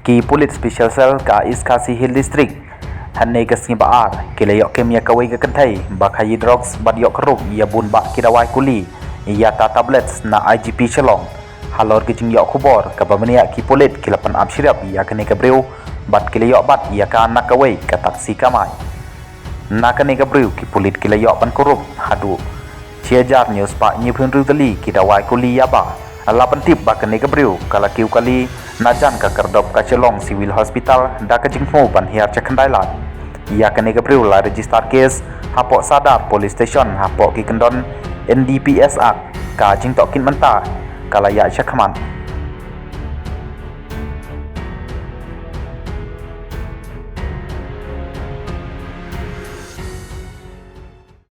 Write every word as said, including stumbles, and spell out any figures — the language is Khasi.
Ki pulit Special Cell ka East Khasi Hills District hynne ka sngi ba ar ki la ïoh kem ïa kawei ka kynthei ba khaïi drugs bad ïoh kyrpad ïa bun bah ki dawai kuli, ïa ta tablets na I G P Shillong. Halor ka jingïoh khubor kaba mynta ki pulit ki la pynap shriap ïa kane ka briew bad ki la ïoh bat ïa ka na kawei ka taxi kamai. Na kane ka briew ki pulit ki la ïoh ban kurup haduh shi hajar hynñiew spah hynñiewphew hynriew tylli ki dawai kuli ïa ba la pyntip ba kane ka briew ka la kiew kali na jan ka khyrdop ka Shillong Civil Hospital da ka jingthmu ban hiar sha khyndai lak. Ïa kane ka briew la register case hapoh Sadar Police Station hapoh ki kyndon N D P S Act. Ka jingtohkit mynta ka la ïaid shakhmat